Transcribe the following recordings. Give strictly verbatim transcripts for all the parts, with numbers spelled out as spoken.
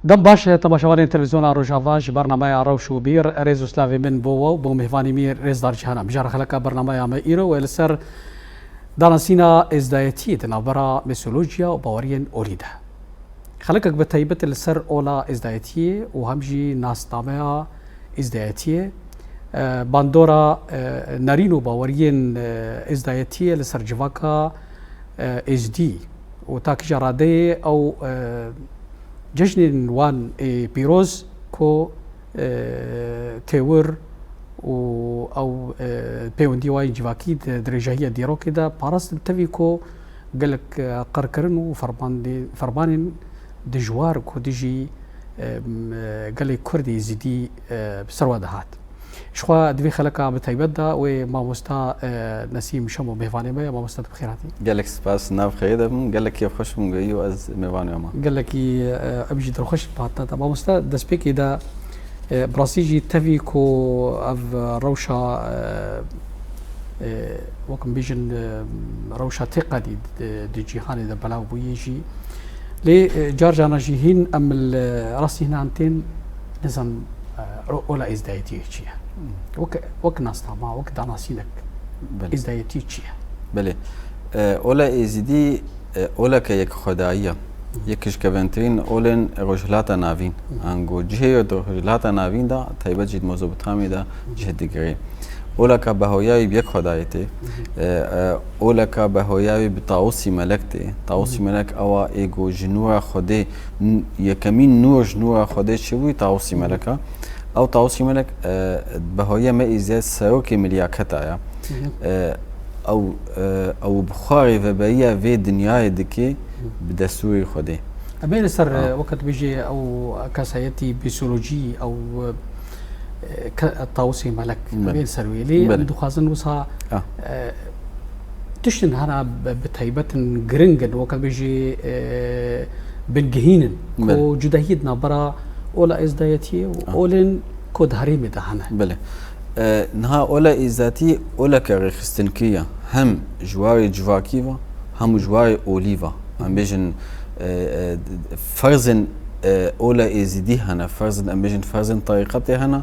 Dem baş, temaşevanên Televîzyona Rojava, ji bernameya Rewş û Bîr, rêz û slavê min bo we û bo mêvanî min rêzdar Cîhan. Mijara xeleka bernameya me îro wê li ser danasîna êzdayetiyê di navbera mîtolojiya û baweriyên olî de. Xelekek bi taybet li ser ola êzdayetiyê û hem jî nasnameya êzdayetiyê, e, bandora, e, nerîn û baweriyên, e, êzdayetiyê li ser civaka, e, êzdî û ta kîja radeyê ew, e, cejnên wan ê pîroz ku, e, têwir û ew, e, pêwendî wan yên civakî di dirêjahiya dîrokê de parastin, tevî ku gelek, e, qirkirin û fermandê-, fermanên dijwar ku dijî, e, m-, e, gelê Kurd êzidî, e, bi ser we dihat. Jixwe di vê xeleka bi taybet de wê mamosta, e, Nesîm Şemo mêvanê me ye. Mamosta, tu bi xêr hatî. Gelek spas, nav xêrê de bin. Gelek kêfxweş bûm ku îro ez mêvanê we me. Gelekî, e, em jî dilxweş in bi hatina te. Mamosta, destpêkê de, e, bi rastî jî tevî ku ev rewşa, e, e, wek em bêjin, e, rewşa têqedî di, di cîhanê de belav bûye jî. Lê, e, car carna jî hîn em li rastî hînan tên, nizanim, e, o-, ola êzdayetiyê çi ye? Wek, wek nasnama, wek danasînek, Belê. Êzdayetî çi ye? Belê. E, ola êzidî, e, oleke yekxwedayî ye. Yek ji keventirîn olên Rojhilata Navîn. Ango cihê di Rojhilata Navîn de, taybet jî di Mezopotamyê de cih digire. Oleka behoya wî bi yekxwedayî tê. E, e, oleka behoya wî bi Tawusî Melek tê. Tawusî Melek ewa ê ku ji nûra Xwedê, n-, yekemîn nûr ji nûra Xwedê çêbûyî Tawusî Melek e. Ew Tawusî Melek, e, behoya me êzî serokê milyaketa ye. E, ew, e, ew bi xwe rêveberiya vê dinyayê dike bi destûrê Xwedê. Em ê li ser, Ha. e, weke tu bêjî ew kesayetî psîkolojî, ew, e, ke-, Tawusê Melek, em Belê. ê li ser wê. Lê Belê. em dixwazin wisa, Ha. e, tiştin hene bi, bi taybet in giring in, weke tu bêjî, e, bingehîn in, ku Belê. cudahiyê di navbera ola êzdayetiyê û Ha. olên ku di herêmê de hene. Belê. E, niha ola êzdayetî oleke rêxistinkî ye. Hem ji warê civakî ve, hem ji warê olî ve. Em bêjin, e, e, ferzên, e, ola êzidî hene, ferzên, em bêjin, ferzên tarîqetê hene,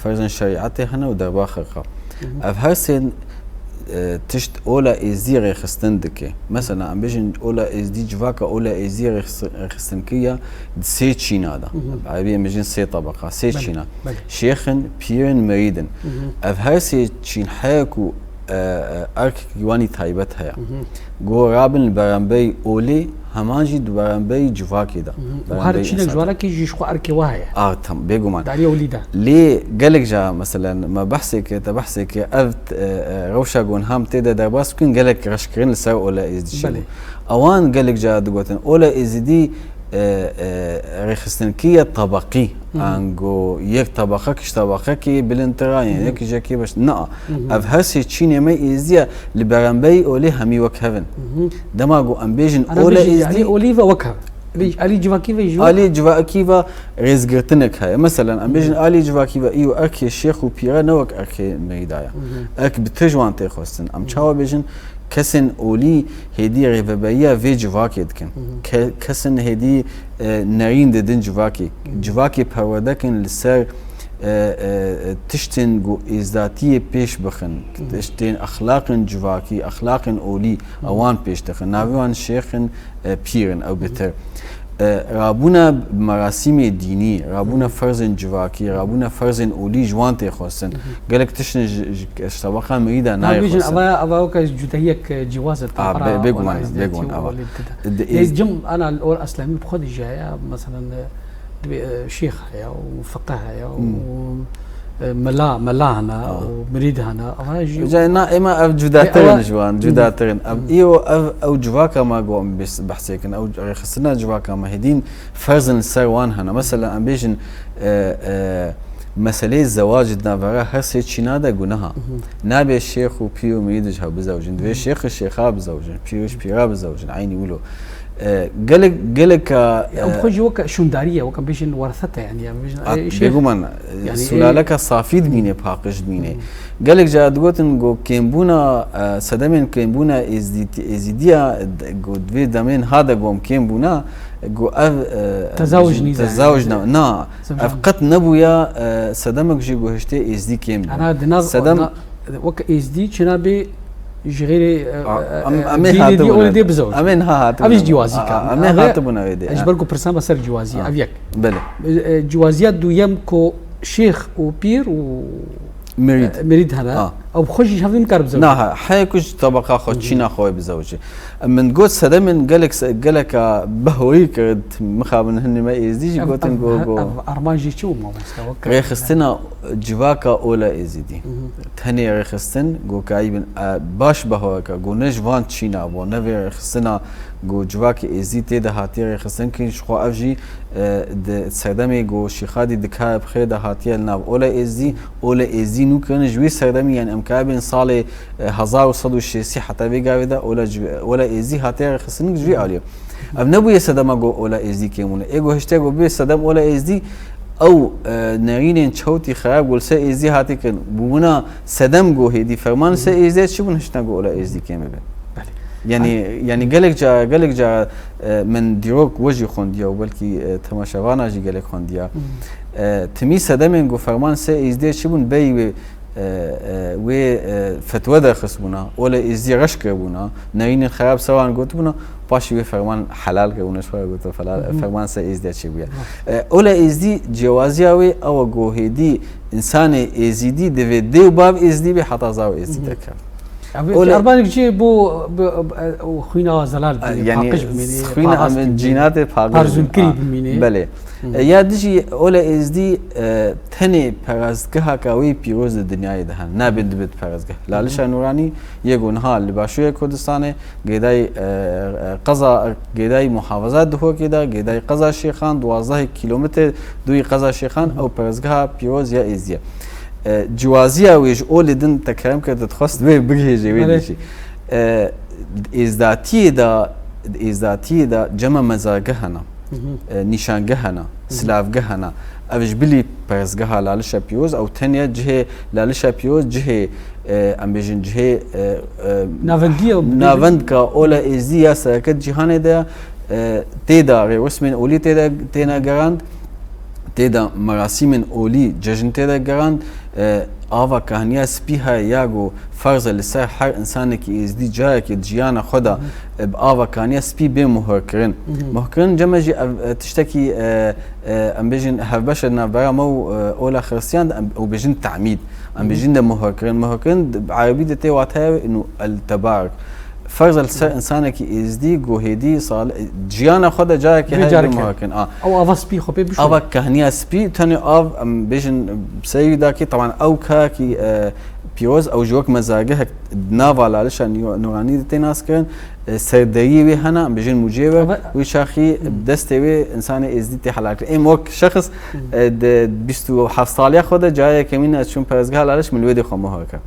ferzên şerîetê hene û derba xelqa. Ev her sê, e, tişt ola êzidî rêxistin dike. Mesela, em bêjin, ola êzidî, civaka ola êzidî rêxis-, rêxistinkî ya di sê çîna de. Bi erebî em bêjin sê tebeqa, sê Belê, çîna. belê. Şêx in, pîr in, mirîd in. Ev her sê çîn heye ku, e, e, erkekî wanî taybet heye. Go rabin li beramberî olê, heman jî di beramberî civakê de. Û her Beramberî çînek ji însan de. wan re kî jî ji xwe erkê we heye. A, tam, bêguman. Darî olî de. Lê gelek ca, meselen, me behsê kir, te behsê kir, ev, e, e, rewşa ku niha em tê de derbas bikin, gelek reşkirin li ser ola êzidî çêbû. Belê. Ewan gelek ca digotin, ola êzidî, e, e, rêxistinkî ye tebeqî. Ango yek tebeqek ji tebeqekê bilindtir a, yan yek ji yekê baş. Na, ev her sê çînê me êzdiya li beramberî olê hemî wek hev in. Dema ku em bêjin Ana ola bêjin, êzdî, alî olî ve wek hev. Alî, alî civakî ve jî wek alî civakî ve rêzgirtinek heye. Meselen, em bêjin alî civakî ve îro erkê şêx û pîre ne wek erkê mirîda ye. Erk bi tij wan tê xwestin. Em çawa bêjin, kesên olî hêdî rêveberiya vê civakê dikin. Ke-, kesên hêdî, e, nerîn didin civakê. Civakê perwerde kin li ser, e, e, tiştên ku êzdatiyê pêş bixin. Tiştên exlaqên civakî, exlaqên olî, ewan pêş dixin. Navê wan şêx in, e, pîr in, ew bitir. E, rabûna merasîmê dînî, rabûna ferzên civakî, rabûna ferzên olî ji wan tê xwestin. Gelek tiştin ji, ji, ji tebeqa mirî de nayê xwestin. Ava, ava weke cudahiyek, e, cîwaz e, A, be-, bêguman, bêguman, ava. Di Ê, êz- cim, ana, or eslemî bi xwe dijî heye, meselen, e, divê, e, şêx heye û fiqih heye û, e, mela, mela hene û mirîd hene. Ava jî Ca na, êma ev cudatir in ji wan, cudatir in. Ev, îro ev, ew civaka me ku em bes-, behsê kin, ew rêxistina civaka me hêdîn ferzin li ser wan hene. Mesela em bêjin, e, e, meseleyê zewacê di navbera her sê çîna de guneha. Nabe şêx û pîr û mirîd ji hev bizewicin. Divê şêx ji şêxa bizewicin, pîr ji pîra bizewicin. Eynî wilo. E, gelek, geleka, Ya, em e, xwe jî weke şûndarî ye, weke bêjin werset e, yanî, em bêjin, A, e, şêx. Bêguman, e, Yani, sulaleka e, safî dimîne, paqij dimîne. Gelek cara digotin ku kêmbûna, e, sedemên kêmbûna êzdî-, êzîdiya, e, ku di vê demên ha de gom kêm bûna, Ku ev, e, Tezawuj nîze. Tezawuj ne. Na, Zewjan. Ev qet nebûya, e, sedemek jî ku hiştê êzdî kêm bû. Ana di nav Sedem- na- wek êzdî çi nabê ji xêrê, e, A, e, em, e, em ê dînê dî hatibûn olê ev- dê bizewicin. Em ê ha hatibûn Ev ev- jî ciyazî a, kan. a, em ê Ev ê- hatibûn ev ê dê. Ez ji A. ber ku pirsan be ser ciyazî. A. Ev yek. Belê. E, Ciyazîya duyem ku şêx û pîr û Mirîd. e, mirîd hene. A. Ew xwe jî ji hev nîn kar bizewicin. Na, he, heye ku ji tebeqa xwe çîna xwe wê bizewicî. Min got sedemin gelek se-, geleka behorî kir, mixabin hinî me êzdî jî Ev- gotin ev- go, go. Ev armanc jî çi bû mamoste? Wek- Rêxistina civaka ola êzîdî. Mhm. Tenê rêxistin go kayîbin, e, baş behoreka go ne ji van çîna bo, ne vê rêxistina go civakê êzî tê de hatiye rêxistin kirin, ji xwe ev jî, e, di serdemê go Şîxadî dikayê bi xêr de hatiye li nav ola êzî, ola êzî nû kirin ji wî serdemî, yani em kayîbin salê, e, hezar û sed û şêstî heta vê gavê de ola ci-, ola êzî hatiye rêxistin ji vî aliyê. Ev nebûye sedema go ola êzdî kêm bûne. Ê go hişte go bê sedem ola êzdî, ew, e, nerînên çewtî xerab go li ser êzdî hatî kirin. Bûbûna sedem go hêdî ferman li ser êzdî çi bûn hiştine go ola êzdî kêm bibe. Belê. Yani, yani gelek cara, gelek cara, e, min dîrok we jî xwendiya û belkî, e, temaşevana jî gelek xwendiya. E, timî sedemên go ferman li ser êzdî çi bûn bey wê e, e, wê, e, fetwe derxistbûna, ola êzdî reş kiribûna, nerînên xerab ser wan gotibûna, paşî wê ferman helal kiribûna, ji xwe re gotin, fela-, ferman ser êzdiya çêbûye. E, ola êzdî cêwaziya wê ew e ku hêdî însanê êzîdî divê dê û bav êzdî bê heta zav êzdî derkeve. Ev armanik jî bo, bo, bo, xwîna zelal bimîne, Yani, paqij bimîne, xwîna parast em bimîne. cînatê paqij Parzûnkirî bimîne. Bimîne. Belê. E, ya dijî ola êzdî, e, tenê perestgehaka wê pîroz di dinyayê de hene. Nabin dibit perestgeh. Lalişa Nûranî yê ku niha li Başûrê Kurdistanê, gêdayî, e, e, qeza, gêdayî muhafaza Duhokê de, gêdayî qeza Şêxan, duwazdeh kîlometre dûyî qeza Şêxan, ew perestgeha pîroz ya êzdî ye. E, ciwaziya wê ji olê din te kerem kir, te dixwest wê bigihêje wê Belê. dijî. E, êzdatiyê de, êzdatiyê de cema mezargeh hene. E, nîşangeh hene, silavgeh hene. Ev ji bilî perestgeha Lalişa Pîroz, ew tenê cihê Lalişa Pîroz, cihê, e, em bêjin cihê, e, e, Navendî ye, navendka ola êzdî ya sereke cîhanê de, e, tê de rêwesmên olî tê de têne gerand, tê de merasîmên olî cejn tê de gerand, e, ava kahniya spî heye ya ku ferz e li ser her însanekî êzdî cayekê di jiyana xwe de, e, bi ava kahniya spî bê muhirkirin. Muhirkirin cem e jî ev, e, tiştekî, e, e, em bêjin hevbeş e di navbera me û, e, ola Xiristiyan de em, û bêjin temîd. Em bêjin de muhirkirin. Muhirkirin di, bi erebî de tê wateya wê inu el tebaruk. Ferz e li ser însanekî êzdî, ku hêdî, sal-, ciyana xwe de cayekê Vê heye careke. bê muhirkirin. A. Ew ava spî xwe pê bişo. Ava kahniya spî, tenê av, em bêjin, bi serî dakê, teban ew kayakî, e, pîroz, ew ji wek mezargehek di nava Lalişa Nî-, Nûranî de tê naskirin, e, serderiyê wê hene, em bêjin mûcê we, Ava- wî şaxî bi destê wê însanê êzdî tê helal kirin. Êm wek şexs, e, di bîst û heft saliya xwe de cara yekemîn ez çûm perestgeha Laliş, min li wê dê xwe muhir kir.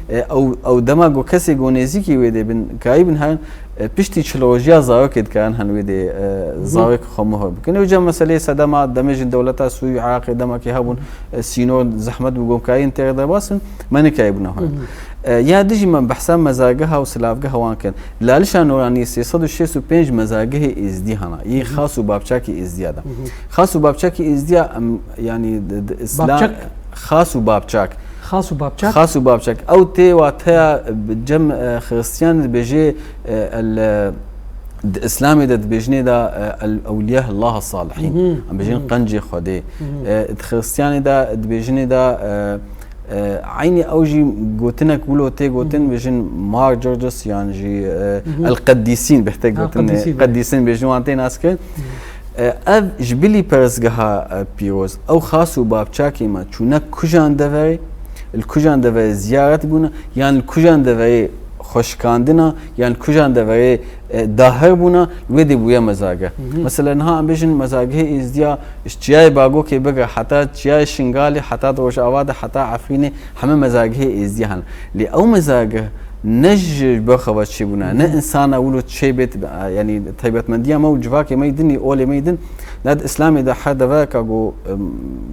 E, ew, ew dema ku kesê ku nêzîkî wê dê bin, kayî bin herin, e, piştî çil rojiya zarokê dikarin hen wê dê, e, zarokê xwe muhir bikin. Ew cem meseleyê sedema demê jin dewleta Sûrî û Iraqê demekê hebûn, e, sînor zehmet bû, ku em kayîn tê re derbas bin, me nikayî bûna hûn. E, ya dijî me behsa mezargeha û silavgeha wan kirin. Lalişa Nûranî sê sed û şêst û pênc mezargehê êzdî hana. Yê xas û bapçakê êzdiya de. Xas û bapçakê êzdiya em, yanî di, di, isla-, Bapçak? Xas û bapçak. Xas û bapçak? Xas û bapçak. Ew tê wateya bi cem, e, Xiristiyan dibêjê, e, el, e, di Îslamê de dibêjinê de, e, el ewliya Allah salihîn. Em bêjin qencê Xwedê. E, di Xiristiyanê de dibêjinê de, e, e, eynî ew jî gotinek wilo tê gotin, bêjin Mar Georges yan jî, e, el Qedîsîn bêhte Ha, gotin, Qedîsîn, Qedîsîn bêjin wan tê nas kirin. E, ev ji bilî perestgeha, e, pîroz, ew xas û bapçakê me çûne kujan deverê, li kujan deverê ziyaret bûne, yan li kujan deverê xweşikandina, yan li kujan deverê, e, dahir bûne, wê dê bûye mezargeh. Mesela niha em bêjin mezargehê êzdiya ji Çiyayê Bagokê bigre heta Çiyayê Şingalê, heta di Rojava de, heta Efrînê, heme mezargehê êzdiya hene. Lê ew mezargeh ne ji ber xwe ve çêbûne, ne insana wilo çê bêt, yanî taybetmendiya me û civakê me yî din, olê me yî din, ne di Îslamê de her devereka ku, em,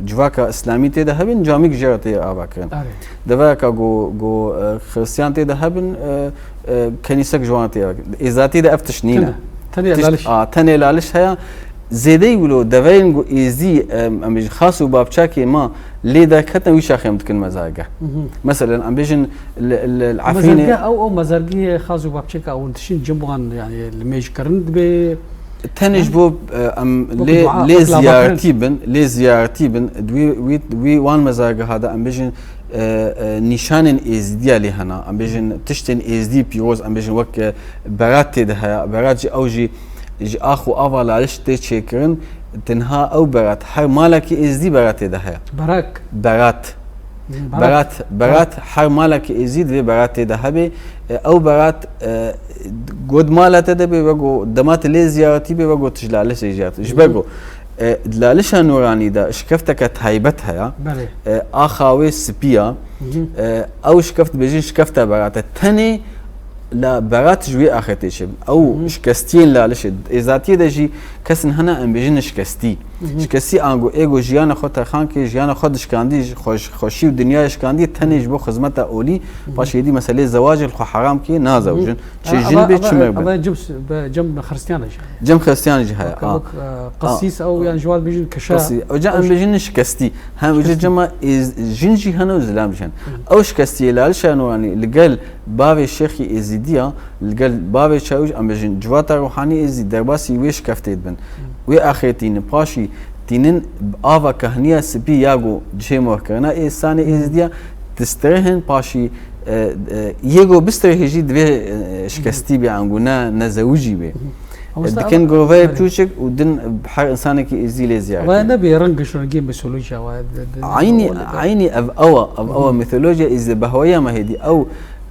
civaka Îslamî tê de hebin, camîk jê re tê avakirin. Arê. Devereka ku, ku, e, Xiristiyan tê de hebin, e, e, kenîsek ji wan tê avakirin. Êzatî de ev tişt nîne. Tenê, tenê Tişt, Laliş. A, tenê Laliş heye. Zêdeyî wilo deverên ku êzdî, em, em bêjin xas û bapçakê me lê derketin, wî çaxê em dikin mezargeh. Meselen, em bêjin li, li, li Efrînê. Mezargeh ew, ew mezargehê xas û bapçeka ew dişin cem wan, yani, li mêj kirin dibe. Tenê ji bo, e, em lê, lê ziyaretî bin, lê ziyaretî bin, di wî, wî, wî wan mezargeha de em bêjin, e, e, nîşanên êzdiya lê hene. Em bêjin tiştên êzdî pîroz, em bêjin wek, e, berat tê de heye. Berat jî ew jî ji ax û ava Laliş tê çêkirin. Tenha ew berat, her malekî êzdî berat tê de heye. Berak. Berat. Berat, berat, her malekî êzdî divê berat tê de hebe. E, ew berat, e, got mala te de bê, wego dema tu lê ziyaretî bê, wego tu ji Lalişê ziyaret. Ji ber ku, e, di Lalişa Nûranî de şikefteke taybet heye. E, axa wê spî ya. E, ew şikeft dibêjin şikefta berat e. Tenê la berat ji wê axê tê çêbin. Ew şikestiyên Lalişê. Êzatiyê de jî kesin hene em bêjin şikestî. Şikestî ango êgo jiyana xwe terxan kê, jiyana xwe dişkandî, ji xweş-, xweşî û dinyayê şikandî, tenê ji bo xizmeta olî, paşê êdî meselê zewacê li xwe heram kê, nazewicin. Çi jin bê, çi merd be. Cem, cem xiristiyana jî. Cem xiristiyana jî heye. Wek, a, wek, e, qesîs ew, yan ji wan bêjin kişa. Qesîs. Oca em bêjin şikestî. Hem oca cema êz-, jin jî hene û zilam jî hene. Ew şikestiyê Lalişa Nûranî li gel bavê Şêxî Êzîdiya, li gel bavê Çawîş, em bêjin civata ruhanî êzî derbasî wê şikeftê dibin. Wê axê tînin, paşî tînin ava kahniya spî ya ku cihê morkirina êsanê êzîdiya, distirihin paşî, e, e, yê ku bistirihê jî divê, e, şikestî bê, ango ne, ne zewicî bê. Dikin groveyê piçûçik û din her insanekî êzî lê ziyaret. Waya nebê reng ji rengê mitolojiya waya. Eynî, eynî ev ew e, ev ew e mitolojiya êzî, bi hewayiya me hêdî ew,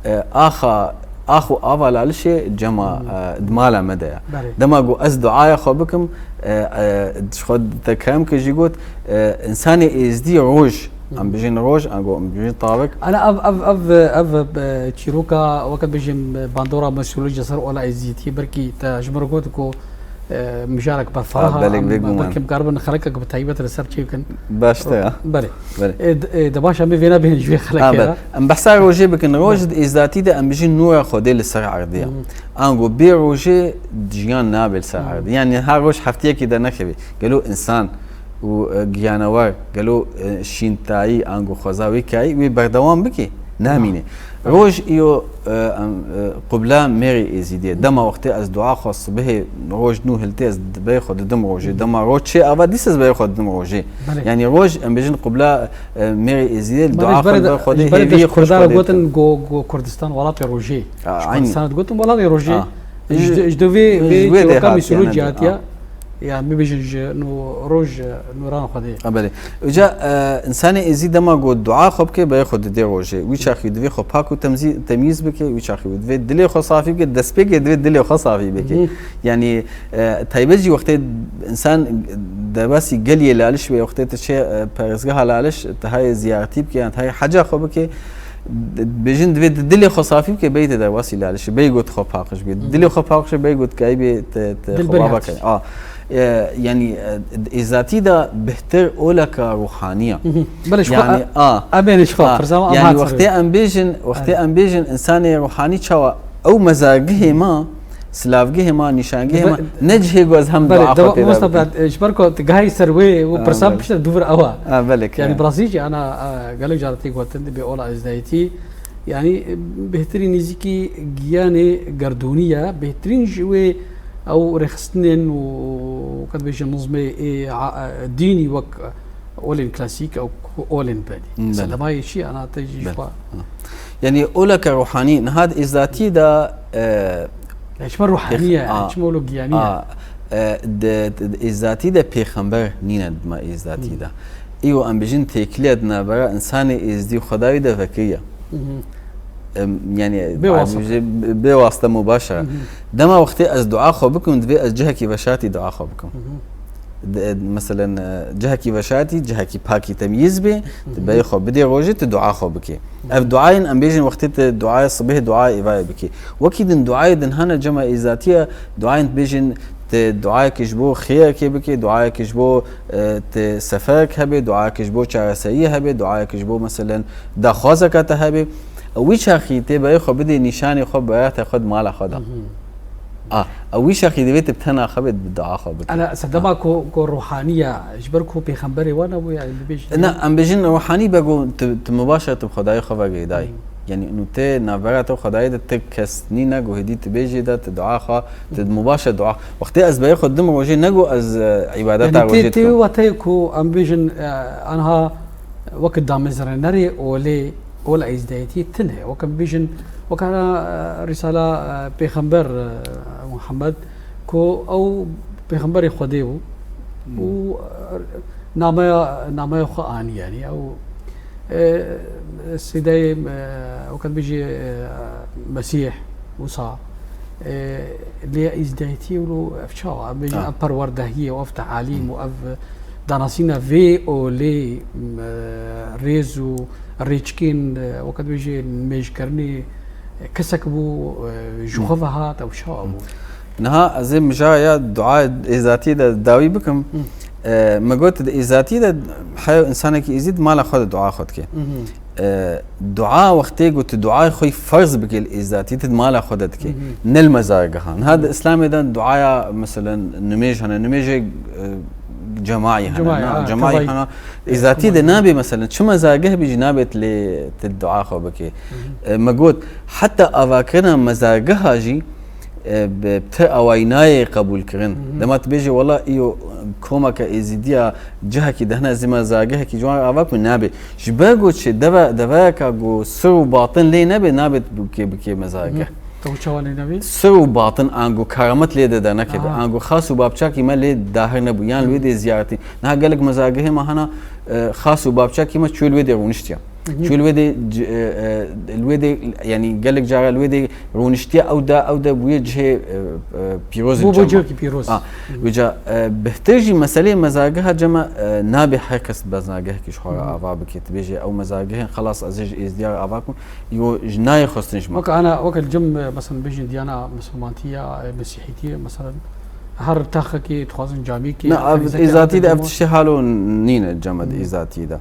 e, axa, ax û ava Lalişê cema, e, di mala me de ye. Dema ku ez duaya xwe bikim, e, e, ji xwe te kerem kir jî got, e, insanê êzdî roj, em bijin roj, ango em bijin tavik. Ana ev, ev, ev, ev, e, çîroka, weke bijim, e, bandora mitolojiya ser ola êzdîtiyê, belkî te ji min re got ku, e, mijarek berfireh e, belkî em karibin xelekek bi taybet li ser çê bikin. Baş te ya. Belê. Belê. E, d-, e, de baş em ê vêna bêhin ji vê xelekê re. Em behsa rojê bikin. Roj di êzatî de em bijin nûra Xwedê li ser erdê ye. Ango bê rojê jiyan nabe li ser erdê. Yani her roj heftiyekî dernekevê. Gelo insan û, e, giyanewer, gelo, e, şîntayî, ango xweza wê kayî, wê berdewam bike, namîne. Roj îyo, e, em, e, qubla mêrê êzîdî ye. Dema wextê ez dua xwe sibihê roj nû hiltê ez berê xwe didim rojê. Dema roj çê ava dîs ez berê xwe didim rojê. Yani roj, em bêjin qubla, e, mêrê êzîdî ye, dua xwe dibe Xwedê, hêviyê xwe ji Xwedê dibe. Gotin go, go Kurdistan welatê rojê. Ji Kurdistan digotin welatê rojê. Ji, ji do vê, vê çîroka mîtolojî hatiye. Ya, me bêjin ji nû roj, nûran Xwedê. Ha, belê. Uca, e, insanê êzî dema ku dua xwe bike, berê xwe didê rojê. Wî çaxî divê xwe pak û temzî-, temyîz bike, wî çaxî divê dilê xwe safî bike, destpêkê divê dilê xwe safî bike. Yani, e, taybet jî wextê insan derbasî geliyê Laliş be, wextê tu çê, e, perêzgeha Laliş, tu hayê ziyaretî bike, yan tu hayê heca xwe bike, Bêjin divê di dilê xwe safî bike, beyê te derbasî Lalişê, beyê got xwe paqij bike. Dilê xwe paqij e, beyê got kayî bê te, te xwe bava kayî. A, e, yani, e, êzatî de bihtir oleka ruhaniya. Belê, ji xwe, yani, a, em ê ji xwe, a, pirsama, yani, wextê em bêjin, wextê em bêjin, insanê ruhanî çawa ew mezargihê ma, silavgihê ma, nîşangihê ma, ne cihê ku ez hem dua xwe tê de bikim. Ji ber ku tu gihayî ser wê û pirsa piştre dû vir ew e. A, belê ki. Yani, bi rastî jî ana, a, gelek cara tê gotin, dibê ola êzdayîtî. Yani, bêhtirî nêzîkî giyanê gerdûnî ye, bêhtirîn ji wê ew rêxistinên û, qet bêjin nizmê ê, a, dînî wek olên klasîk ew olên benî. Belê. Sedema yê çi ana te jî ji xwe. Yani oleke ruhanî niha di êzatiyê de, e, ya çima ruhanî ye, a, çima wilo giyanî ye? A, e, di, di, di êzatî de pêxember nîne di me êzatî de. Îro em bijin têkiliya di navbera insanê êzdî û Xwedayî de vekiriye. Em, yani, bê wasite. Bê, bê wasite mubaşere. Dema wextê ez dua xwe bikim, divê ez cihekî veşartî dua xwe bikim. De, meselen, e, cihekî veşartî, cihekî pakî temyîz bê, tu berê xwe bidê rojê, tu dua xwe bikê. Ev duayên em bêjin wextê tu duaya sibihê, duaya êvarê bikê. Wekî din duayê din hene cema êzatiye, duayên bêjin tu duayekê ji bo xêrekê bikê, duayekê ji bo, e, tu seferek hebe, duayekê ji bo çareseriyê hebe, duayekê ji bo, meselen, daxwazeka te hebe. Wî çaxî tê berê xwe bidê nîşanê xwe, berata xwe di mala xwe de. A, ew wî şexî divê tu bi tena xwe bê, bi dua xwe bike. Ana, sedema ku, ku ruhaniya, ji ber ku pêxemberê wan hebû, yani, bibêjin. Na, em bêjin ruhanî be ku tu, tu mubaşer tu bi Xwedayê xwe ve geydayî. Hmm. Yani, û tê navbera te û Xwedayê de ti kes nîne ku hêdî tu bêjî de, tu dua xwe, tu mubaşer dua. Wextê ez berê xwe didim rojê, ne ku ez, e, îbadeta Yani, tê, rojê tê dikim. Wê wateyê ku em bêjin, e, anha wek damezrênerê olê, ola êzdayetiyê tune. Wek em bêjin, wek ana, e, Rîsala, e, Pêxember, e, Muhammed, ku ew Pêxemberê Xwedê bû û, e, nameya, nameya xwe anî, yani ew, e, sîdeyê, e, wek em bêjî, e, Mesîh, Wisa, e, lê êzdayetiyê wilo ev çawa? Em bêjin Ha. ev perwerdehiyê û ev tealîm û ev danasîna vê olê, e, rêz û rêçikên, e, wek dibêjê nimêjkirinê, e, kesek bû, e, ji xwe ve hat, ew çawa bû? Niha ez ê mijara ya dua êzatiyê de dawî bikim. Hı. E, me got, di êzatiyê de heya insanekî êzî di mala xwe de dua xwe dike. Hı hı. E, dua wextê ku tu duayê xwe ferz bike li êzatî, tu di mala xwe de dike. Hı hı. Ne li mezargeha. Niha di Hı. Îslamê de duaya, meselen, nimêj hene, nimêjê, e, cemaî hene, Cemaî, na, ha, cemaî tevayî. Hene. E, Îzatî de tevayî. Nabê, meselen, çi mezargeh bî jî nabê tu lê tu dua xwe bikê. Hı hı. E, me got, heta avakirina mezargeha jî, e, bi ti awayî nayê qebûlkirin. Hı hı. Dema tu bêjî, wela îyo komeke êzîdiya cihekî de hene, ez ê mezargehekî ji wan re ava bikim, nabê. Ji ber ku çi deve, deveyeka ku sir û batin lê nebe, nabe bikê, bikê mezargeh. Hı hı. Ew çawa lê nebê? Sir û batin, ango keramet lê de dernekeve, Aha. ango xas û bapçakî me lê dahir nebû, yan li wê dê ziyaretî. Niha gelek mezargehê me hene, e, xas û bapçakî me çû li wê dê rûniştiye. Hı hı. Çû li wê dê c-, e, e, li wê dê, yanî gelek cara li wê dê rûniştiye, ew de, ew de bûye cihê, e, e, pîroz Bû, bû cema. cihekî pîroz. Ha, Hı hı. Wêca, e, bihtir jî meseleyê mezargeha cema, e, nabe her kes mezargehekî ji xwe re Hı hı. ava bike. Tu bêjê ew mezargehên xelas ez ê ji êzdiya re ava bikim. Yo, ji nayê xwestin ji me. Weke ana, weke li cem, e, mesela bêjin diyana misilmantî ya, e, mesîhîtî, mesela her texekê dixwazin camîkê, Na, ya ev, kanîzekê êzatî de ev hatin tiştê halo nîne cem de Hı. êzatî de. Hı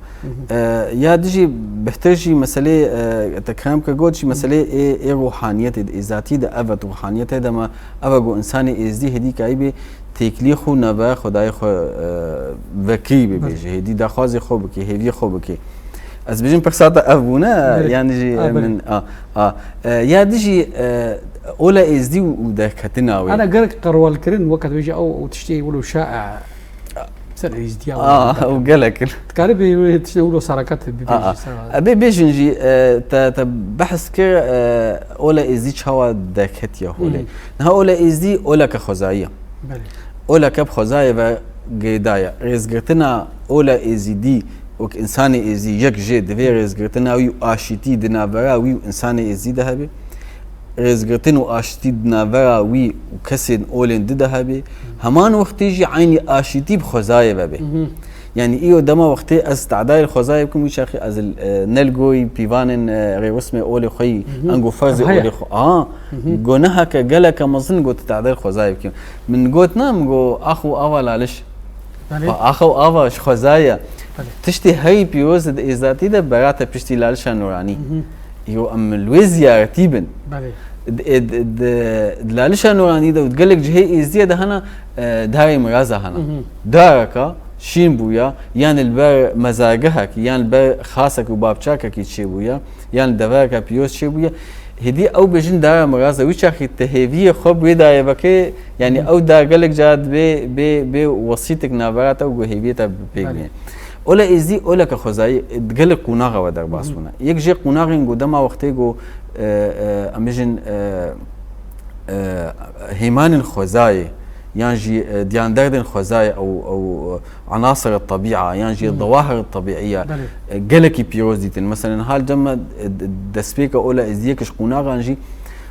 hı. E, ya dijî bihtir jî meselê, e, te kerem ke got jî Hı. meselê ê, ê ruhaniyetê de, êzatî de ev e, ruhaniyetê de me ev e ku insanê êzdî hêdî kayî bê têkiliyê xwe nava Xwedayê xwe, e, vekirî bibêje, Belê. hêdî daxwazê xwe bike, hêviyê xwe bike. Ez bêjim pirsa te ev bûne, Belê. yan jî Ha, belê. min, a, a, e, ya dijî, e, ola êzdî û, û derketina wê. Ana gerek qerwalkirin weke dibêje ew, ew tiştê wilo şae ser êzdiya A, wilo. ew gelek in. Dikarî bê wê tiştê wilo sarakat bibêje A, a. ser. Ebê bêjin jî, e, te, te behs kir, e, ola êzdî çawa derketiye holê. Hı. Niha ola êzdî oleke xwezayî ye. Belê. Oleke bi xwezayê ve gêda ye. Rêzgirtina ola êzîdî wek însanê êzî yek jê divê rêzgirtina wî û aşîtî di navbera wî û însanê êzî de hebe. Rêzgirtin û aşîtî di navbera wî û kesên olên di de hebe. Heman wextê jî eynî aşîtî bi xwezayê ve bê. Mhm. Yanî îro dema wextê ez tadayê li xwezayê bikim, wî çaxî ez, e, ne li gorî pîvanên, e, rêwismê olê xwe yî, Mhm. ango ferzê Heye. olê xwe. Aha, Mhm. guneheke geleke mezin got tu tadayê li xwezayê bikim. Min got na, min got ax û ava laliş. Belê. Xwe axa û ava ji xwezayê ye. Belê. Tiştê herî pîroz di êzatî de berate piştî lalişa nûranî. Mhm. Yo em li wê ziyaretî bin. Belê. Di, di, di, di lalişa nûranî de û di gelek cihê êzdiyê de hene, e, darê miraza hene. Mhm. Dareka şîn bûya, yan li ber mezargehekî, yan li ber xasek û bapçakekî çêbûya, yan li devereka pîroz çêbûya. Hêdî ew bêjin dara miraza, wî çaxî te hêviyê xwe bi wê dayê vekê, yanî Hı. ew dar gelek cara dibê, bê, bê wesîtek navbera te û ku hêviyê te bi pêk Belê. bîne. Ola êzdî, oleke xwezayî, di gelek qonaxa we derbas Hı. bûne. Yek jê qonaxên ku dema wextê ku, e, e, em bêjin, e, e, hêmanên xwezayê, yan jî, e, diyanderdên xwezayê ew, ew, e, عناصر الطبيعة، yan jî Hı. ظواهر الطبيعية, Belê. e, gelekî pîroz dîtin. Mesela, hal cem me, e, d-, destpêka ola êzdiyek ji qonaxan jî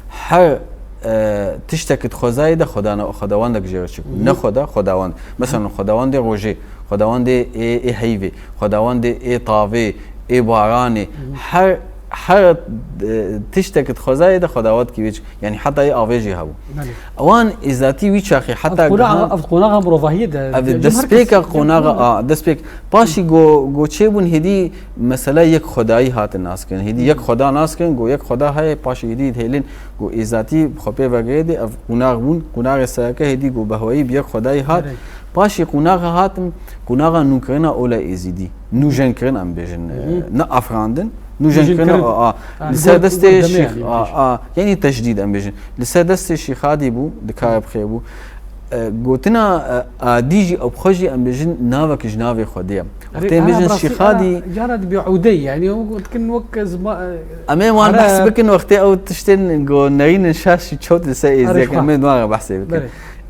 her, e, tiştek di xwezayê de xwedana-, xwedawandek jê re çêbû. Hı. Ne xweda, xwedawand. Mesela, xwedawandê rojê, xwedawandê ê, ê heyvê, xwedawandê ê tavê, ê baranê, Hı. her, her, e, tiştek dixwezayê de xwedawet kî wê çi. Yanî heta yê avê jî hebû. Belê. Ewan êzatî wî çaxê heta Ev qonaxa, gihan ev qonaxa mirovahiyê de, ev cem her kes, destpêka cem qonaxa, qonaxa. A, destpêk. Paşî go, go çêbûn hêdî mesela yek xwedayî hatin naskirin. Hêdî yek xweda naskirin, go yek xweda heye, paşî hêdî dihêlin, go êzatî xwe pê vegirê dê, ev qonax bûn, qonaxê sereke hêdî go behweyî bi yek xwedayî hat. Belê. Paşî qonaxa hatin, qonaxa nûkirina ola êzîdî. Nûjenkirin em bêjin, e, ne afirandin, nûjenkirin, nûjenkirin, a, a, Ha, li ser destê şîx, yanî a, a, yanî teşdîd em bêjin. Li ser destê şîxadî bû, di kare bixê bû. E, gotina, e, adî jî, ew xwe jî em bêjin, navek ji navê Xwedê ye. Wextê em bêjin şîxadî, cara dibê ewdeyî, yanî ew dikin wek zima-, e, Em ê wan behs bikin, wextê ew tiştên go nerînin şaş çewt li ser êzekê, em ê wan re behsê bikin. Belê.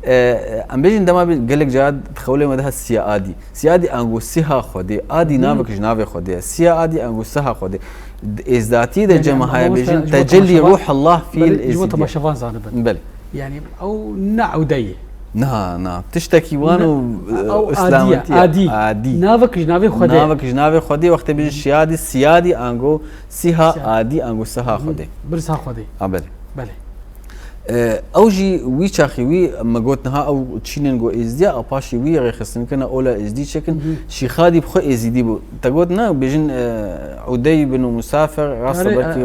E, em bêjin dema bi-, gelek cara di xewlê me de hat siya adî. Siya adî ango siha Xwedê. Adî navek ji navê Xwedê ye. Siya adî ango siha Xwedê. Di êzdatiyê de cema heye bêjin, tecellî ruhullah fî l êzîdî. Belê, ji bo temaşevan zanibin. Belê. Yanî ew ne ewdeyê. Na, na. Tiştekî wan û, e, ew adî ye, îslamîtiyê. Adî. Adî. Navek ji navê Xwedê. Navek ji navê Xwedê, wextê bêjin şiyadî, siyadî ango siha adî, ango siha Xwedê. Bir siha Xwedê. A, belê. Belê. E, ew jî wî çaxî wî me got niha ew çînin go êzdiya, a paşî wî rêxistinkirina ola êzdî çêkin, şîxadî bi xwe êzîdî bû. Te got ne, bêjin, e, Udey bin Musafir, rast e, belkî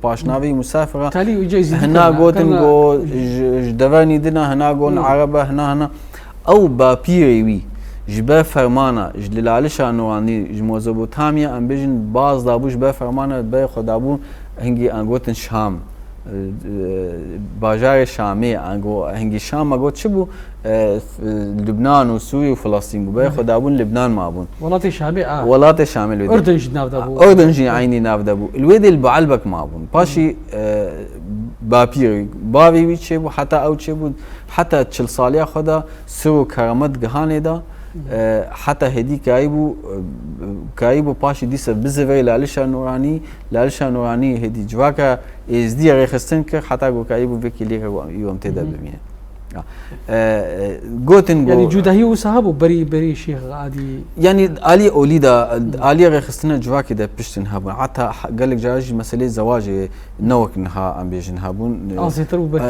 paşnavê Musafir e. Hina gotin go ji, ji devenî din e, hina gon Ereb e, hina, hina. Ew bapîrê wî ji ber fermana, ji li Lalişa Nuranî, ji Mezopotamya, em bêjin, baz dabû ji ber fermana, berê xwe dabû hingî an gotin Şam. E, e, bajarê Şamê, ango hingî Şam me got çi bû? E, f-, Lubnan û Sûrî û Filistîn bû. Berê xwe dabûn Lubnan mabûn. Welatê Şamê, a. Welatê Şamê li wê dê. Urdun jî nav de bû. Urdun jî eynî nav de bû. Li wê dê li Baalbek mabûn. Paşî, e, bapîrê, bavê wî çêbû, heta ew çêbû, heta çil saliya xwe de sir û keramet gihanê de, e, heta hêdî kayî bû, e, kayî bû paşî dîsa bizivê Lalişa Nuranî, Lalişa Nuranî hêdî civaka êzdî rêxistin kir, heta ku kayî bû vê kêliyeke ku em tê de bibînin. Ya. E, e, gotin ku yanî cudahî wisa hebû berî, berî Şêx Adî? Yanî alî olî de, alî rêxistina civakê de piştin hebûn. Heta ha-, gelek cara jî meseleyê zewacê ne wek niha em bêjin hebûn. Asêtir bû belkî?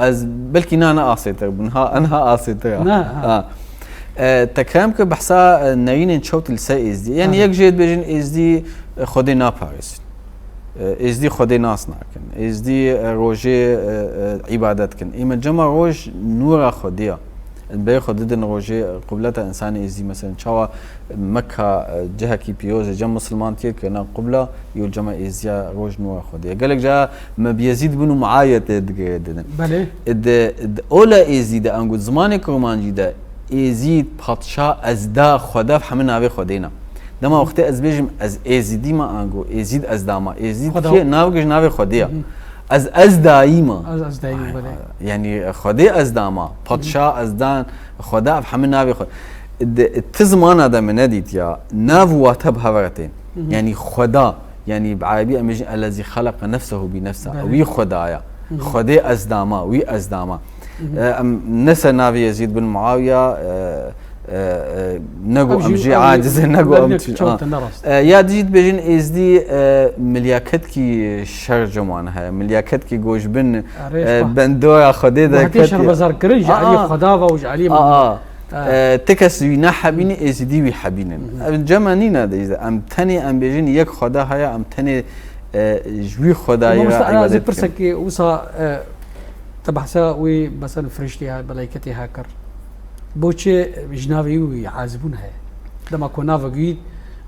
E, ez belkî na, ne asêtir bûn. Ha, niha asêtir e. Na, ha. Ha. E, te kerem kir behsa, e, neyînên çewt li ser êzdî. Yanî yek jê dibêjin êzdî, e, Xwedê naparêzin. E, êzdî Xwedê nas nakin. Êzdî, e, rojê, e, e, îbadet kin. Ê me cema roj nûra Xwedê ya. Berê xwe didin rojê, e, qibleta însanê êzdî, meselen, çawa Mekka, e, cihekî pîroz e, cem misilmantiyê kirina qibla, yo cema êzdiya roj nûra Xwedê ya. Gelek cara me bi Yezîd bin Muawiyetê digire didin. Belê. E, di, di ola êzdî de, ango zimanê kurmancî de, êzîd, padşa, ezda, Xweda, hemî navê Xwedê ne. Dema wextê ez bêjim, ez êzîdî me, ango êzîd ezda me. Êzîd kê? Navek ji navê Xwedê ya. Ez, ez dayî me. Ez, ez dayî me, belê. Yanî Xwedê ezda me. Padşa ezdan, Xweda, ev hemî navê Xwe-, di, ti zimana de min nedîtiya. Nav û wate bi hev re tên. Yanî Xweda, yanî bi erebî em bêjin, "Ellezî xeleqe nefsehu bi nefsa." Belê. Wî Xwedaya. Xwedê ezda me, wî ezda me. E, em ne ser navê Yezîd bin Muawiya, e, e, e, ne go em jî aciz in, ne go em çi-, çewt in, ne rast. E, ya dijî dibêjin êzdî, e, milyaketkî şer cem wan heye, milyaketkî go ji bin, e, bendora Xwedê de ket. Şerbezarkirin ji alî Xweda ve û ji alî, e, ti kes wî nehebînî, êzîdî wî hebînin. Ev cem me nîne de, em tenê em bêjin yek Xweda heye, em tenê, e, ji wî Xwedayî re îbadet dikin. Pirsekî wisa, e, Te behsa wî, mesela, firiştê ha, melayketê ha kir. Bo çi ji navê wî azibûn heye? Dema ku navek wî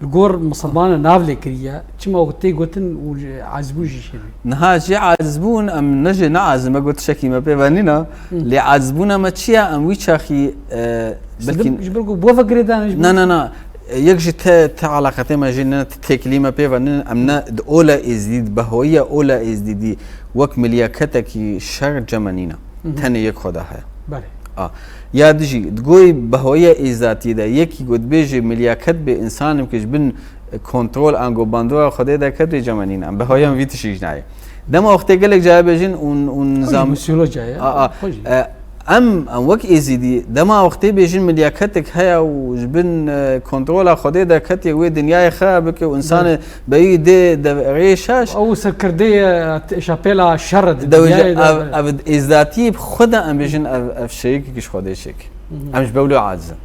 li gor misilmanan nav lê kiriye, çima wek tê gotin û azibûn jî çêbû? Niha jê azibûn, em ne jê ne azim, me got tiştekî me pê ve nîna. Lê azibûna me çi ye? Em wî çaxî, e, belkî ji ber ku bo ve girêdan, ji ber na, na, na. Yek ji te, te eleqetê me jê ne, te têkilî me pê ve nîn, em ne di ola êzdî, di behoyiya ola êzdî dî. Wek milyaketekî şer cem me nîne. Tenê yek Xweda heye. Belê. A. Ya dijî, di gorî behoyiya êzatiyê de yekî ku dibêje milyaket bê, însanim ke ji bin, e, kontrol ango bandora Xwedê derket, wê cem me nîne. Em behoyan vî tişî jî nayê. Dema wextê gelek cara bêjin ûn, ûn nizam. Mîsiyolojiya ye. A, a. E, Em, em wek Êzîdî, dema wextê bêjin milyaketek heye û ji bin, e, kontrola Xwedê derketiye, wê dinyayê xera bike û însanê beyî dê de rê şaş. Ew serkirdeyê, e, şapêla şer e di Dewêje dinyayê de. Ev, ev êzdatiyê bi xwe de em bêjin ev, ev şerîkekî ji Xwedê çêke. Em ji bewlê aciz in.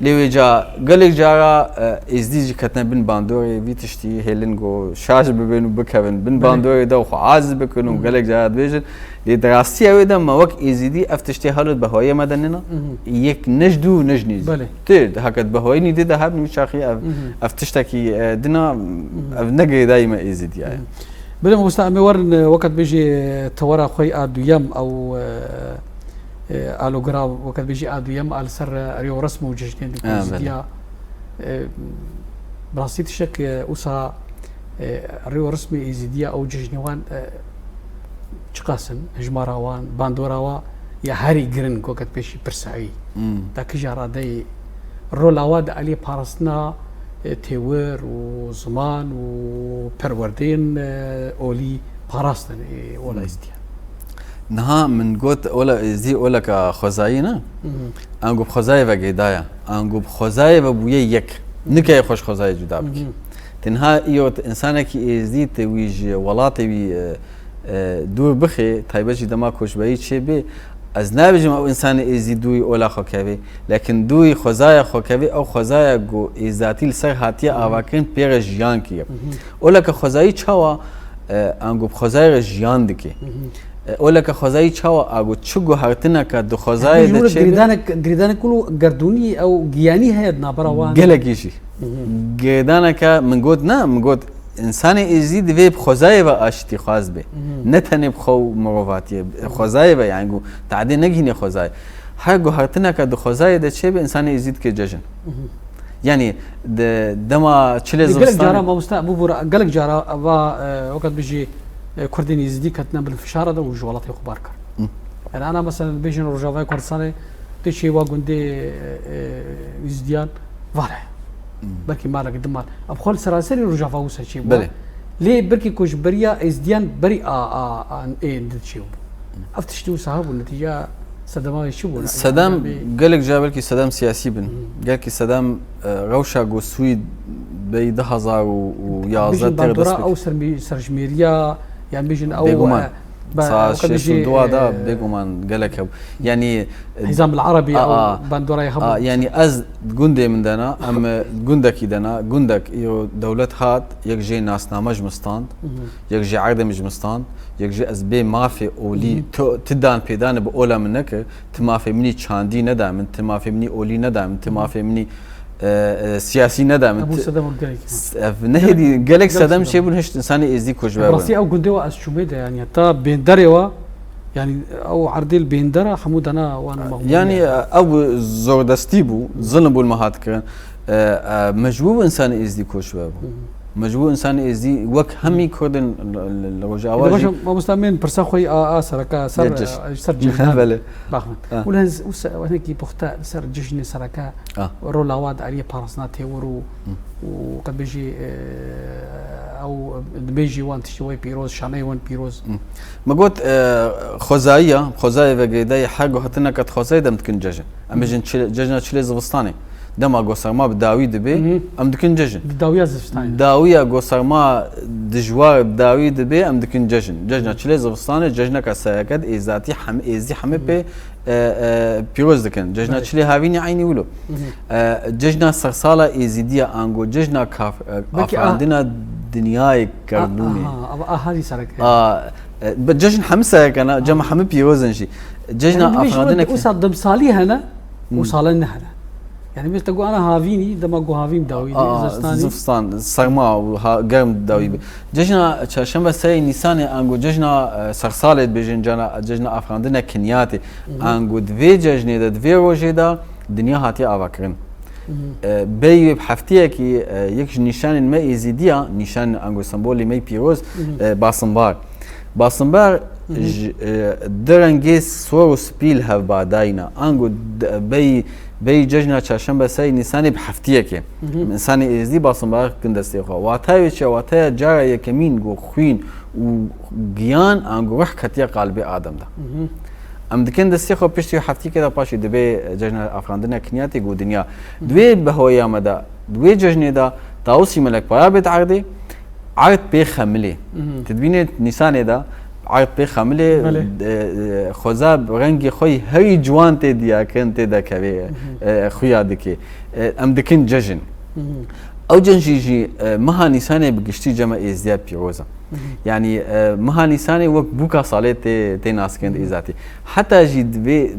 Lê wê ca gelek cara, e, Êzdî jî ketine bin bandorê vî tiştî, hêlin ku şaş bibin û bikevin bin bandorê de û xwe aciz bikin û gelek cara dibêjin. Lê di rastiya wê de me wek Êzîdî ev tiştê halo di behoyê me de nîne. Yek ne ji dû ne ji nî. Belê. Tê, heke di behoyê nî dê de hebin wî çaxî ev, ev tiştekî, e, dina, ev ne girêdayî me Êzîdiya ye. Belê mamosta, em ê werin, e, weke dibêjî, e, tewera xwe a duyem ew, e, e, alogira, weke dibêjî a duyem a li ser, e, rêw û resm û cejnên Ha, belê. Êzidiya. E, bi rastî tiştek, e, wisa, e, rêw û resmê Êzidiya ew cejnê wan, e, çiqas in, hejmara wan, bandora wa ya herî girin, weke dibêjî pirsa wî. Hmm. Ta kîja radeyê rola wa di aliyê parastina, e, têwir û ziman û perwerdeyên, e, olî parastin, e, ola Êzdiya. Niha min got, ola Êzdî oleka xwezayî ne? Ango bi xwezayê ve gêdaya. Ango bi xwezayê ve bûye yek. Nikeye xwe ji xwezayê cuda bike. Tenha îro tu însanekî Êzdî tu wî ji welatê wî, e, e, dûr bixê, taybet jî dema koçberî çêbê, ez nabêjim ew însanê Êzdî dûrî ola xwe kevê, lekin dûrî xwezaya xwe kevê, ew xwezaya ku êzdatî li ser hatiye avakirin pê re jiyan kiriye. Oleke xwezayî çawa, e, ango bi xwezayê re jiyan dike? E, oleke xwezayî çawa, ango çi guhertineke di xwezayê de çêbe? Girêdanek, girêdanek kul û gerdûnî ew giyanî heye di navbera wan. Gelekî jî. Girêdaneke min got, ne, min got, însanê Êzî divê bi xwezayê ve aştîxwaz be. Ne tenê bi xwe û mirovatiyê, bi xwezayê ve, yani, ku tadê negihîne xwezayê. Her guhertineke di xwezayê de çêbe, însanê Êzî dike cejin. Yani, de, dema çilê zivistanê. Gelek cara, mamosta, bibûra, gelek cara va, e, weke dibêjî, e, Kurdên Êzîdî ketine bin fişara de û ji welatê xwe bar kir. Yani, ana, mesela, bêjin Rojavayê Kurdistanê, tê çê wa gundê, e, e, Êzîdiyan, vare. Belkî malek, du mal. Ev xwe li seranserî Rojava wisa çêbû. Belê. Lê belkî ku ji beriya Êzîdiyan berî a, a, a, ê di çêbû. Ev tiştî wisa hebû, netîceya sedema wê çi bû? Sedem, yani, gelek cara belkî sedem siyasî bin. Gelkî sedem, e, rewşa ku Swîd bey du hezar û yazdeh têr dest pê kir. Bandora ew sermî-, serjimêriya, yan bêjin ew, Bêguman. E, Sa şêst û dua da, e, bêguman gelek hebû. Yani, e, Hizam el Arabi, a, ew bandorayê hebû. A, yani ez gundê min de ne, em, e, gundekî de ne, gundek îro dewlet hat, yek jê nasname ji min stand, yek jê erdê min ji min stand, yek jê ez bê mafê olî, tu, tu dan pêdanê bi ola min nekir, tu mafê min î çandî neda min, tu mafê min î olî neda min, tu mafê min î, e, e, siyasî neda min. Ev bû sedem gelek. Ev nehêdî, gelek sedem çêbûn, hişt însanê Êzdî koçber bûn. Rastî ew gundê wa ez çûmê de, yani, heta bênderê wa, yani, ew erdê li bêndera hemû dana wan mexmûrî. Yani, ew zordestî bû, zilim bû li me hat kirin. E, e, mecbûr bû însanê Êzdî koçber bû. Mecbûr însanê Êzdî wek hemî Kurdên li, li, li Rojava jî. Mamosta, em ên pirsa xwe a, a sereka ser, e, ser cejna. Belê. Baxmin. Wile hinekî puxte li ser cejnê sereka rola wa di aliyê parastina têwir û, û qe bêjî, e, ew dibêjî wan tiştê wê pîroz, şaneyê wan pîroz. Me got, e, xwezayî ya, xwezayê ve girêdayî her guhertineke dixwazayê dem dikin cejn. Em bêjin çil-, cejna çilê zivistanê. Dema ku serma bi dawî dibe, em dikin cejn. Di dawiya zivistanê. Dawiya ku serma dijwar bi dawî dibe, em dikin cejn. Cejna çilê zivistanê, cejneka sereke di êzatî hem, êzdî hemê pê, e, e, pîroz dikin. Cejna çilê havînî eynî wilo. E, cejna sersala êzîdiya ango, cejna kaf-, e, afirandina dinyayê gerdûnê. Aha, ev a herî sereke. A, e, bi cejn hemî sereke ne, cema hemî pîroz in jî. Cejna afirandineke. Wisa demsalî hene, û salen nehene. Yani, mesela, te got, ana havînî, dema ku havîn dawî dê, zivistanî. Zivistan, serma û ha-, germ dawî be. Cejna çarşembe seyê Nîsanê, ango cejna, e, sersalê dibêjin, cana, cejna afirandine kinyatê. Ango di vê cejnê de, di vê rojê de dinya hatiye avakirin. E, bêyî wê bi heftiyekî, e, yek ji nîşanên me êzîdiya, nîşan ango sembolê me pîroz, e, basimbar. Basimbar ji, e, du rengê sor û spî li hev badayî ne. Ango d-, bêyî, bêyî cejna çarşembe seyê Nîsanê bi heftiyekê. Însanê êzdî basimbar dikin destê xwe. Watayê wê çi ye? Wataya cara yekemîn ku xwîn û giyan ango ruh ketiye qalbê Adem de. Em dikin destê xwe piştî heftiyekê de paşê dibê cejna afirandina Kinyatê ku dinya. Di wê behoya me de, di wê cejnê de Tawusî Melek paya bêt erdê, erd pê xemilê. Hı hı. Tu dibînê Nîsanê de erd pê xemilê, Belê. e, e, xweza rengê xwe yî herî ciwan tê diyakin, tê dekevê, Hı hı. e, xuya dike. E, em dikin cejin. Hı hı. Ew cejn jî, jî, e, meha Nîsanê bi giştî cema Êzdiya pîroz e. Hı hı. Yanî, e, meha Nîsanê wek bûka salê tê, tê naskirin di Hı hı. Êzatî. Heta jî di vê,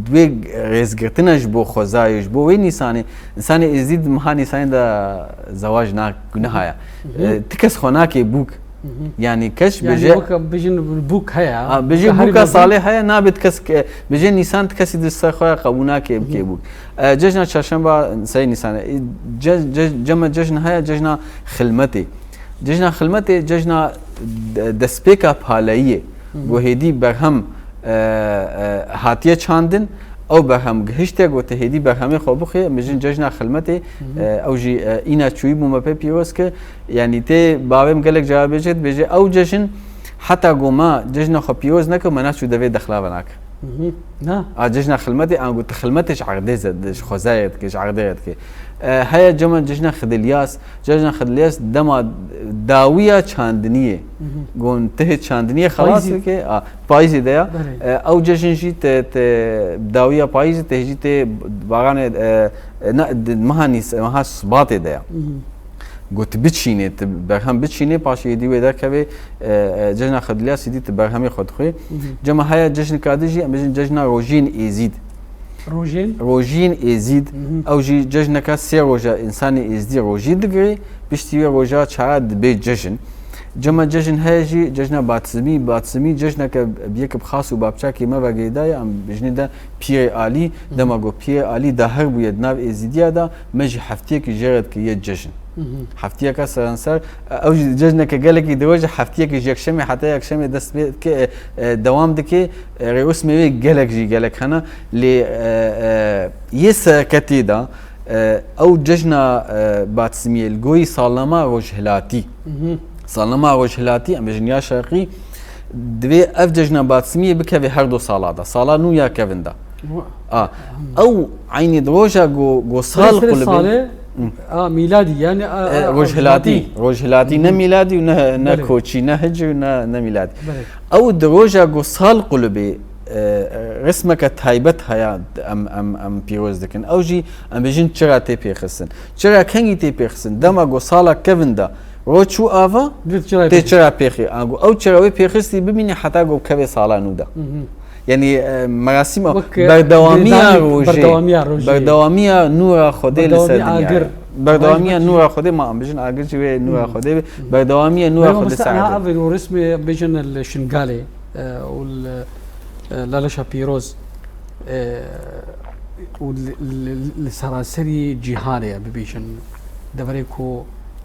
di vê rêzgirtina ji bo xwezayê, ji bo wê Nîsanê, însanê Êzdî di meha Nîsanê de zewac na-, nehaye. Hı hı. E, ti kes xwe nake bûk. Hı hı. Yanî kes Yanî bêje weke bijin bûk heye. Ha, bijin Weke herî bûka mezin. salê heye, nabe ti kes ke, bêje Nîsan ti kesî di ser xwe qebûl nake Hı hı. bike bûk. E, cejna çarşemba serê Nîsanê. E, ce-, ce-, cema cejn heye, cejna xilmetê. Cejna xilmetê, cejna de-, destpêka paleyiyê. Hı hı. Ku hêdî berhem, e, e, hatiye çandin, ew berhem gihişte, ku te hêdî berhemê xwe bixwê, mijin cejna xilmetê, Hı hı. e, ew jî, e, îna çûyî bû me pê pîroz kir. Yanî tê bavê min gelek cara bêje, dibêje, ew cejin heta ku me cejna xwe pîroz nekir, me naçû devê dexla ve nakir. Hı hı. Na. A cejna xilmetê, ango tu xilmetê ji erdê ze-, ji xwezayê dikê, ji erdê dikê. E, heye cema cejna Xidilyas, cejna Xidilyas dema dawiya çandiniyê. Hı hı. Gon tihê çandiniyê xelas Payîzê. dike, a, payîzê de ya. Belê. E, ew cejin jî te, te dawiya payîzê te jî tê baranê, e, e, na, di meha nîs-, meha sibatê de ya. Hı hı. Got biçînê, tu berhem biçînê, paşê êdî wê derkevê, e, e, cejna Xwedilya Sîdî tu berhemê xwe dixwê. Hı hı. Cema heye cejnika din jî, em bêjin cejna Rojiyên Êzîd. Rojên? Rojiyên Êzîd, Hı hı. ew jî cejneka sê roja însanê Êzidî rojî digirê, piştî wê roja çara dibe cejn. Cema cejn heye jî cejna Batsimî, Batsimî cejneke bi yek bi xas û bapçakê me ve girêdaye, em bêjinê de Pîrê Alî, Hı hı. dema ku Pîrê Alî dahir bûye di nav Êzîdiya de, me jî heftiyekî jê re dikiriye cejn. Hı hı. Heftiyeka seranser, ew jî cejneke gelekî dirêj e, heftiyekî ji yekşemê heta yekşemê dest pê dike, e, e, dewam dike. E, rêûsmê wê gelek jî gelek hene. Lê, e, e, yê sereke tê de, e, ew cejna, e, Batsimiyê li gorî salnama rojhilatî. Hı hı. Salnama rojhilatî, em bêjin ya şerqî, divê ev cejna Batsimiyê bikeve her du sala de. Sala nû ya kevin de. Wa- A, ew eynî di roja ku, ku sal Serê, serê qulibê. salê, Hı. a, mîladî, yani, a, E, a, rojhilatî, rojhilatî. rojhilatî, Hı ne hı. mîladî û ne, ne Belê. koçî, ne hicr û ne, ne mîladî. Belê. Ew di roja ku sal qulibê, e, e, resmeke taybet haya em, em, em pîroz dikin. Ew jî em bêjin çira tê pêxistin. Çira kengî tê pêxistin? Dema ku sala kevin de ro çû ava, Dû çira tê pêxistin. çira pêxî. Ango ew çira wê pêxistî bimîne heta ku kevê sala nû de. Hı hı. Yanî, e, merasîma Wek, e, berdewamiya dêdanî rojê, berdewamiya rojê. berdewamiya nûra Xwedê li ser Berdewamiya dinyayê. agir. Berdewamiya Agir nûra Xwedê, ma em bijin agir jî wê nûra Hı. Xwedê be. Berdewamiya nûra Berdewamiya Xwedê ser niha agir. ev û resmê bijin li Şingalê, e, û li, e, Laleşa Pîroz, e, û li, li, li seranserî cîhanê ye bibêjin, deverê ku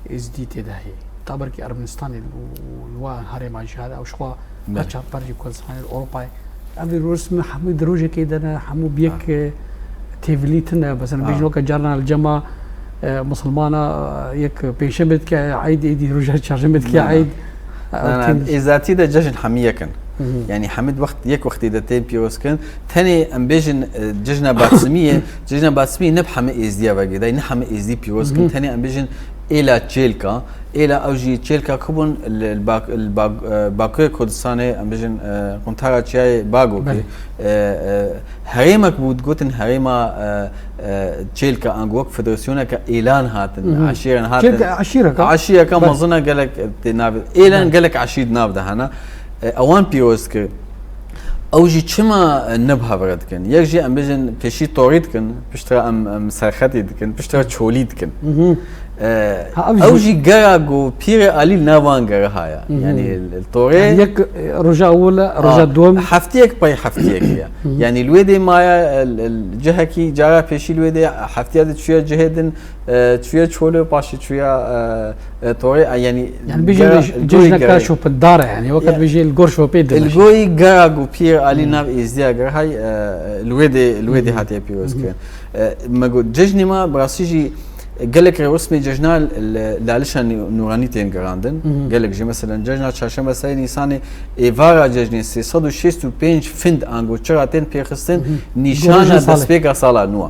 Êzdî tê de heye. Taberkî Ermenistanê û, û li wa herêma jî hene, ew ji xwe Belê. her çar per jî Kurdistanê li Ewropayê. Ev rûsmî hemû di rojekê de ne, hemû bi yek, Ha. e, têvilî tune. Mesela, Ha. bêjin weke carna li cema, e, misilmana, e, yek pêşemê dike eyd, êdî roja çarşemê dike Ne, ne. eyd. Ne, ne, Ew têvilî. Êzatî de cejn hemî yek in. Hı hı. Yanî hemî wext, yek wextê de tên pîroz kirin. Tenê em bêjin, e, cejna Batsimiyê, cejna Batsimiyê ne bi hemî Êzdiya ve girêdayî, ne hemî Êzdî pîroz kirin. Hı hı. Tenê em bêjin êla Çêlka, Êla ew jî Çêlka ku bûn li, li Bak-, li Bak-, e, Bakurê Kurdistanê, em bijin, e, quntara Çiyayê Bagokê. Belê. E, e, herêmek bû, digotin herêma, e, e, Çêlka, ango wek federasyoneke êlan hatin, Mhm. eşîren hatin. Çêlka eşîreka. Eşîreka Belê. mezin e, gelek tê navê. Êlan Belê. gelek eşîr di nav de hene. E, ewan pîroz kir. Ew jî çima, e, ne bi hev re dikin? Yek jî em bijin pêşî torî dikin, piştre em, em serxetî dikin, piştre çolî dikin. Mhm. E, Ha, ew ew jî jî gera ku Pîrê Alî li nav wan gera haya. Mhm. Yanî li torê Yani yek, e, roja ewil e, Ha, roja duwem. heftiyek pey heftiyekê ye. Mhm. Yanî li wê dê maye, e, li, li cihekî cara pêşî li wê dê heftiya de çûye cihê din, e, çûye çolê, paşê çûye, e, e, torê, e, yanî Yani bêjin gera, cejneka goyî gera. şopindar e, yani wekî Ya. bêjê li gor şopê Li dimîşe. goyî gera ku Pîr Alî Hmm. nav Êzdiya gera hay, e, li wê dê, li wê dê Hmm. hatiye pîroz Hmm. kirin. E, me got, cejnê me bi rastî jî, Gelek rêwesmê cejna li, li Alişa Nû-, Nûranî tên gerandin. Gelek jî, meselen, cejna Çarşembe seyê Nîsanê, êvara cejnê sê sed û şêst û pênc find ango çira tên pêxistin, nîşana destpêka sala nû a.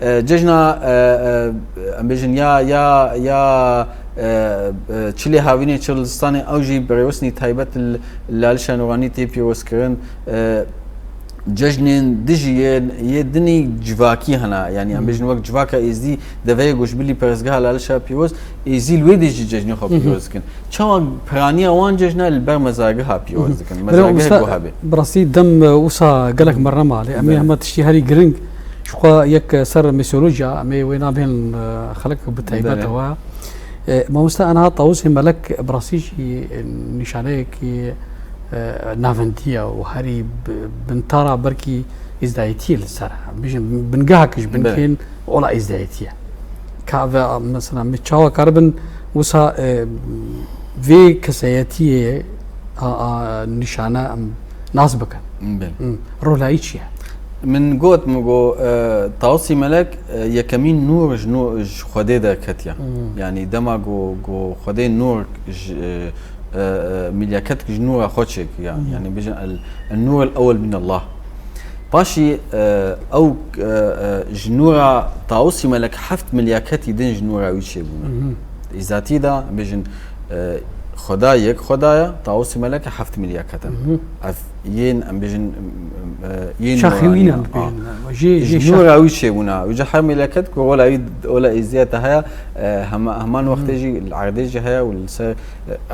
E, cejna, e, e, em bêjin ya, ya, ya, e, e, çilê havînê çil zistanê, ew jî bi rêwesnî taybet li, li Alişa Nûranî tê pîrozkirin. E, Cejnên dijî yê, yê dinî civakî hene. Yanî em bêjin wek civaka êzdî deveyê ku ji bilî perestgeha Lalişa pîroz, êzdî li wê dê jî cejnê xwe pîroz dikin. Çawa piraniya wan cejna li ber mezargeha pîroz dikin? Mezargehê ku hebê. Bi rastî dem, e, wisa gelek me re male. Em ê hema tiştî herî giring ji xwe yek, e, ser mîsolojiya, em ê wê nabên, e, xelek bi taybet ewa. E, mamoste, aniha Tawusê Melek bi rastî jî, e, nîşaneyekî, e, navendî ye û herî bi-, bintara belkî êzdayetiyê li ser e. Em bêjin bingehek ji binkên ola êzdayetî ye. Ka ve, mesela, me çawa karibin wisa, e, vê kesayetiyê a, a, nîşane em nas bikin? Belê. Hı. Rolayî çi ye? Min got, min got, e, Tawusî Melek, e, yekemîn nûr ji nû-, ji Xwedê derketiye. Hı. Yanî dema ku, ku Xwedê nûr ji, e, e, e, milyaket ji nûra xwe çêkiriye. Hı. Yanî bêjin el, el nûr el ewel min Allah. Paşî, e, ew, e, e, ji nûra Tawusî Melek heft milyaketî din ji nûra wî çêbûne. Hı hı. Îzatî de, em bêjin, e, Xweda yek Xweda ye, Tawusî Melek heft milyaket e. Hı hı. Ev yên, em bêjin, e, yên Şaxî nûranî wî ne, ne, a. Bibêjin, jê, Ji jê şax- nûra wî çêbûne. Wî ca her milyaketî ku rola wî, ola êzdiyete heye, e, hema, heman Hı hı. wextê jî li erdê jî heye û li ser, e,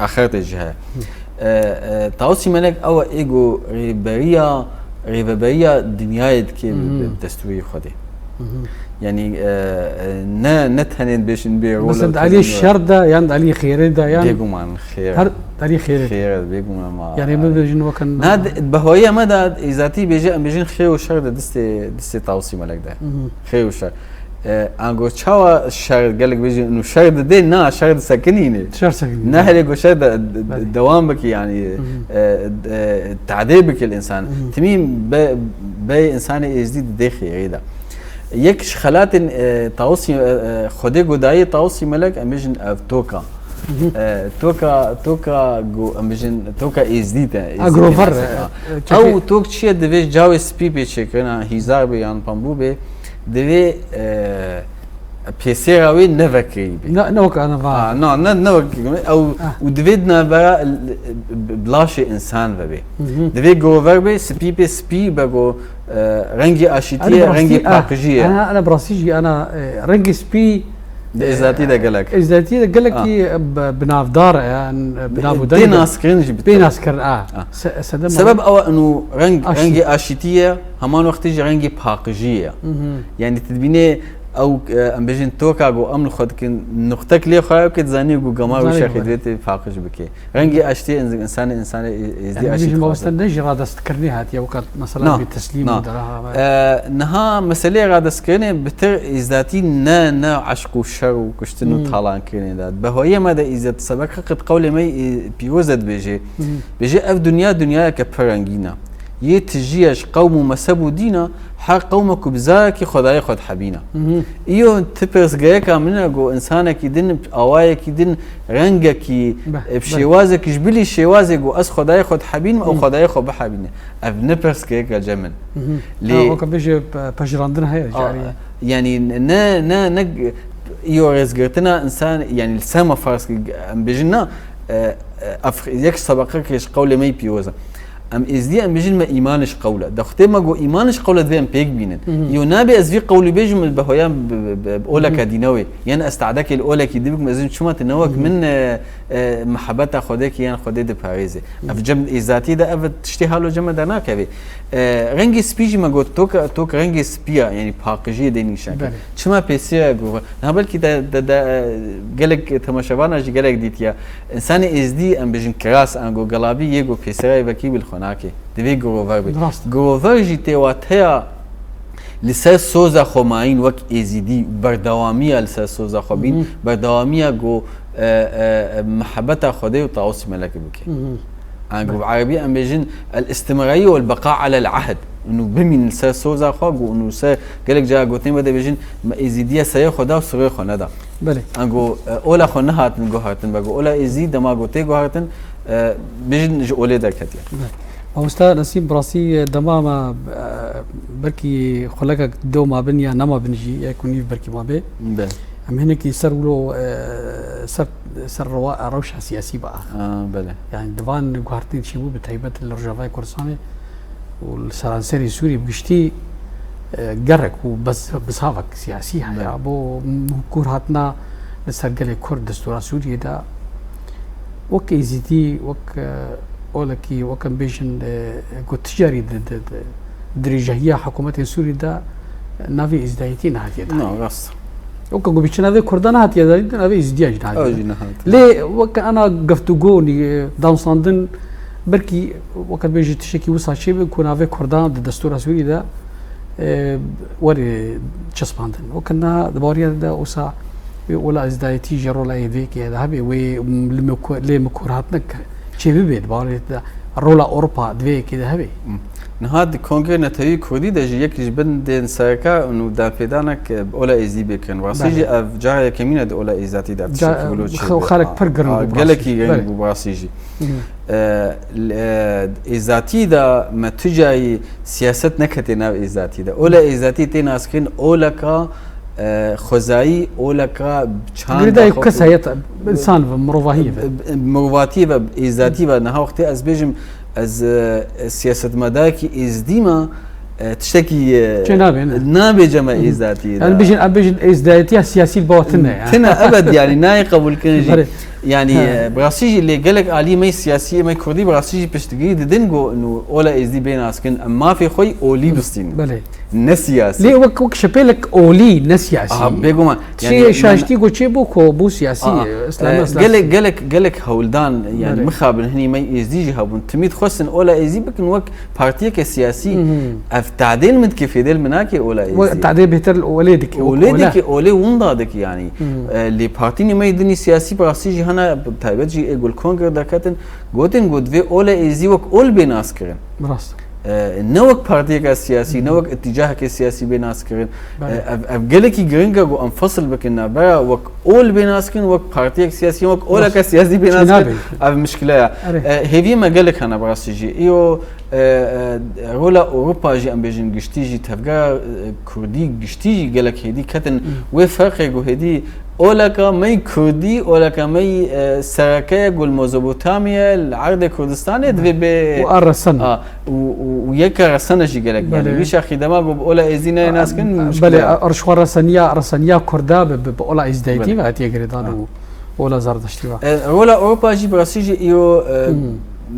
axirtê jî heye. Hı. E, e, Tawusî Melek ew e ê ku rêveberiya, rêveberiya dinyayê dike bi, Hı hı. bi destûrê Xwedê. Hı hı. Yanî, e, e, ne, ne tenê dibêjin bê rola Mesela û di aliyê tenê şer de, yan di aliyê xêrê de, yan Bêguman xêr. Her di aliyê xêrê de. Xêr e, bêguman ma. Yanî bibêjin weke Na, di, bi hoya me de, îzatî bêje, em bêjin xêr û şer de distê, distê Tawusî Melek de. Hı hı. Xêr û şer. E, ango çawa şer, gelek bêjin, û şer didê, na, şer disekinîne. Şer sekinîne. Ne herê ku şer de, de, Belê. dewam bike, yanî, Hı hı. e, e, tadê bike li însan. Hı hı. Timî be, be însanê êzdî didê xêrê de. Yek ji xelatên, e, Tawusî, e, e, Xwedê godayê Tawusî Melek, em bêjin ev toka. Hı hı. E, toka, toka go, em bêjin toka êzdî te, êzdî Agrover, te e, ha. e, çekê- Ew tok çi ye, divê cawê spî bê çêkirin, ha, hîzar bê yan pembû bê, divê, e, pêsêra wê ne vekirî bê. Ne, ne wek ana va. Ha, na, ne, ne wek ew, Ah. û divê di navbera l-, b-, laşê însan ve bê. Hı hı. Divê gover bê, spî bê, spî be go, e, rengî aşîtî Ana ye, bi rastî, rengî ah, paqijî ye. Ana, ana bi rastî jî, ana, e, rengî spî, Di êzatî de gelek. êzatî de gelekî, Ah. e, bi-, binavdar e, yan, e, binav û Tê deng e. naskirin jî bi Tê tevî. naskirin, ah. Ah. Se-, sedema Sebeb ew e, inu reng, Aşî. rengê aşîtî ye, heman wextê jî rengê paqijî ye. Hı hı. Yanî tu dibînê ew, e, em bêjin toka ku em li xwe dikin, nuqtek lê xwe bike, dizanî ku gema wî Dizanî şexê ku divê tê paqij bike. Rengê aştiyê înz-, însanê, însanê ê-, êzdî Yanî aşî bêjin dixwaze. mamoste ne jî radestkirinê hatiye weka, mesela, Na, bê teslîm na. û dera ha. E, niha meseleyê radestkirinê bitir êzatî ne, ne eşq û şer û kuştin û Hmm. talankirinê de. Bi hoyê me de îzet sebek qit qewlê me, e, pîroz e dibêje. Hmm. Bêje ev dinya dinyayeke pir rengîn e. Yê tijî ye ji qewm û mezheb û dîn e, her qewmek û bi zarekî Xwedayê xwe dihebîne. Mhm. Îyo ti pirsgirêka min e ku însanekî din, awayekî din, rengekî, Beh, e, bi beh. şêwazekî, ji bilî şêwazê ku ez Xwedayê xwe dihebînim, ew Mhm. Xwedayê xwe bihebîne. Ev ne pirsgirêk e cem min. Mhm. Lê Ha, weke bêje pe-, pejirandin heye, A, carî. yanî ne, ne, ne, îyo rêzgirtina însan, yanî li ser me ferz ki, em bêjin na, e, e, ev yek sebeqek ji qewlê me yî pîroz e. Em êzdî em bêjin me îman ji qewl e. De xutê me got îman ji qewl e divê em pêk bînin. Mhm. Yo nabê ez vî qewlî bêjim bi hoyan bi, bi, bi, bi oleke Mhm. dîne wê. Yan ez tadekê li olekî dibikim ez çima tu ne wek Mhm. min, e, e, mihebeta Xwedê ki yan Xwedê diparêzê. Mhm. Ev cem êzatî de ev tiştê halo cem me dernakeve. E, rengê spî jî me got tok, tok rengê spî ya, yanî paqijiyê dê nîşan kir. Belê. Çima pêsê ya got? Na belkî de, de, de, e, gelek temaşevana jî gelek dîtiye. Însanê êzdî, em bêjin kiras, ango gelabî yê ku pêserayê vekî bi li xwe nake. Divê girover be. Rast. Girover jî tê wateya li ser soza xwe mayîn wek êzîdî, berdewamiya li ser soza xwe bîn, Mhm. berdewamiya ku, e, e, e, mihebeta Xwedê û Tawusî Melekê bike. Mhm. Ango bi erebî em bêjin el-îstimrarî wel-beqa alel-ehd. Û bimînin li ser soza xwe, ku û ser gelek cara gotên me dibêjin, me êzîdiya serê xwe da û sirê xwe neda. Belê. Ango, e, ola xwe nehatin guhartin, be ku ola êzî dema ku tê guhartin, e, bêjin ji olê derketiye. Belê. Mamosta Nesîm, bi rastî, e, dema me, e, belkî xulekek dew ma bin ya nema bin jî, yek û nîv belkî ma bê. Belê. Em hinekî ser wilo, e, ser, ser rewa-, rewşa siyasî ba. A, belê. Yani di van guhartinên çêbû bi taybet li Rojavayê Kurdistanê û li seranserê Sûriyê bi giştî, e, gerek û bez-, bizavek siyasî heye. Belê. Bo m-, kûr hatina li ser gelê Kurd destûra Sûriyê de wek êzîdî, wek, e, olekî, wek em bêjin, e, ku ticarî di, di, di, dirêjahiya hikûmetên Sûrî de navê êzdayetî nehatiye dayîn. Na, rast. Weke ku bî çi navê Kurda nehatiye dayîn, navê êzîdiya jî nehatiye Ew dayîn. Jî nehatiye. Lê weke ana geftûgo, nî, damsandin, belkî weke bêjî tiştekî wisa çêbe ku navê Kurda di destûra Sûrî de, e, were çespandin. Weke na di baweriya de wisa wê ola êzdayetî jî rola êvêkê de hebe, wê li me ku-, lê me kûr hatine çê bibe, di bawerê de rola Ewropa di vê yekê de hebe. Hmm. Niha di Kongrê Netewî Kurdî de jî yek ji bin tên sereke û danpêdanek, e, ola êzdî bê kirin. Rastî Belê. Jî ev cara yekemîn e di ola êzdî de Ca-, tiştekî wilo çê xew-, bê. Xelek pir girin A, bû bi rastî. Gelekî girin Belê. Bû bi rastî jî. Hı hı. E, li, e, êzdî de me tu carî siyaset neketiye nav êzdî de. Ola êzdî tê naskirin oleka e, xwezayî, oleka çanda Girêdayî xwe kes ku heye, insan ve, mirovahî ve. E, e, mirovatî ve, êzdî ve. Niha wextê ez bêjim, ez, e, siyasetmedarekî êzdî me, e, tiştekî, e, Çê nabe, ne? Nabe cema Hı hı. Êzdî de. Yani bêjin, em bêjin êzdayetiya siyasî li ba tine yani. Tine ebed yani, nayê qebûl kirin jî. Berê. Yani, He. E, bi rastî jî lê gelek alî me siyasî, me kurdî bi rastî jî piştgirî didin ku nu ola êzdî bê naskin, em mafê xwe yî olî bistînin. Belê. Ne siyasî. Lê wek, wek şepêlek olî ne siyasî. Aha, bêguman. Çi Yani, şaştî man- ku çê bû ku bû siyasî, Aha, e, Îslam, e, Îslam. Gelek, gelek, gelek hewldan, yani Belê. Mixabin hinî me êzdî jî hebûn. Timî dixwestin ola êzdî bikin wek partiyeke siyasî. Hı hı. Ev tadêl min dike fêdêl min nake ola Wek êzdî. Tadê bêhtir olê dike, wek Olê ola. Dike, olê winda dike yani. Hı hı. E, lê partînê me yê dinî siyasî bi rastî jî hene, bi taybet jî ê gul kongre derketin. Gotin ku divê ola êzdî wek ol bê naskirin. Rast. E, ne wek partiyeke siyasî, ne wek îtîcaheke siyasî bê naskirin. Belê. E, ev, ev gelekî giring e ku em fesil bikin navbera wek ol bê naskirin, wek partiyek siyasî, wek oleke siyasî bê naskirin. Çênabe. Ev mişkile ye. Erê. E, hêviyê me gelek hene bi rastî jî. Îro, e, e, rola Ewropa jî em bêjin giştî jî, tevgera, e, kurdî giştî jî gelek hêdî ketin. Hmm. Wê ferqê ku hêdî Oleka me yî kurdî, oleka me yî, e, sereke ye ku li Mezopotamya, li erdê Kurdistanê divê bê. Û a resen. A, û, û, û yeka resene jî gelek, yani Belê. Wî şaxî dema ku bi ola êzdî neyê naskin, Belê, mişkile ye. A, a, rişwa reseniya, reseniya kurda bi, bi, bi ola êzdayetî Belê. Ve hatiye girêdan Ha. Û ola zerdiştî ve. E, rola Ewropa jî bi rastî jî îro, e, Hmm.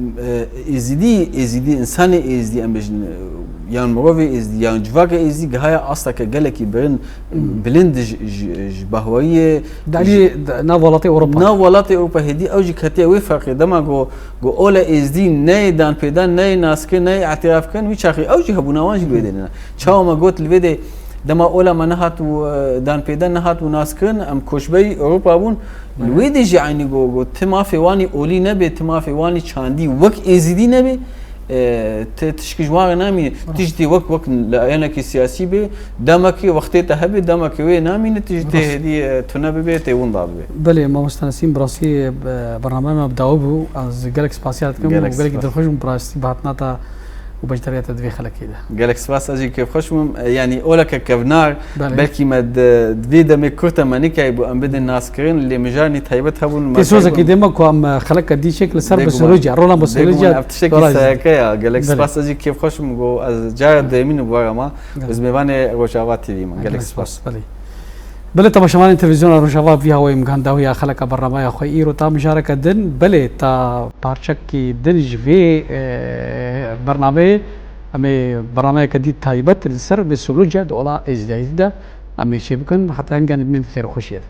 e, êzidî, êzidî, insanê êzidî em bêjin, e, yan mirovê êzidî, yan civaka êzidî gihaye asteke gelekî birin, Hmm. bilind ji, ji, ji bahweriyê, Di alî ji, di nav welatê Ewropa. Nav welatê Ewropa hêdî ew jî ketiye wê ferqê. Dema ku, ku ola êzdî neyê danpêdan, neyê naskirin, neyê îtiraf kirin, wî çaxî ew jî hebûna wan jî li wê dê nîne. Çawa me got li vê dê dema ola me nehat û, e, danpêdan nehat û naskirin, em koçberî Ewropa bûn. Li Belê. Wê dê jî eynî got, got, ti mafê wan î olî nebe, ti mafê wan î çandî wek êzidî nebe, e, ti tişkî ji wan re namîne. Rast. Tiştê wek, wek layenekî siyasî be, demekê wextê te hebe, demekê wê namîne, tiştê Rast. Hêdî, e, tune bibe, tê winda bibe. Belê, mamoste Nesîm, bi rastî, e, bernameya me bi dawî bû. Ez gelek spasiya dikim û Gelek gelekî spas. Dilxweş bûm bi rastî bi hatina te û beşdariya te di vê xelekê de. Gelek spas, ez jî kêfxweş bûm. E, yanî oleke kevnar, Belê. Belkî me di, di vê demê kurt e me nikayî bû em bidin naskirin, lê mijarnî taybet hebûn, me Tê sozekî kaybûn. Dê me ku em, e, xeleke dî çêk li ser Bêguman. Bosolojiya, Roland Bosolojiya Bêguman, ev tiştekî dola jî. Sereke ya. Gelek Belê. Spas, ez jî kêfxweş bûm ku ez cara duyemîn bi we re me. Belê. Ez mêvanê Rojava T V me. Gelek Gelek spas. Spas, belê. Belê, temaşevanên televîzyona Rojava, vî hawayê min gihandawiya xeleka bernameya xwe îro ta mijareke din. Belê, ta parçekî din ji vê, e, bernameyê, em ê bernameyeke dî taybet li ser vê solojiya di ola êzdayî de em ê çêbikin. Heta hingê min xêr û xweşiyê.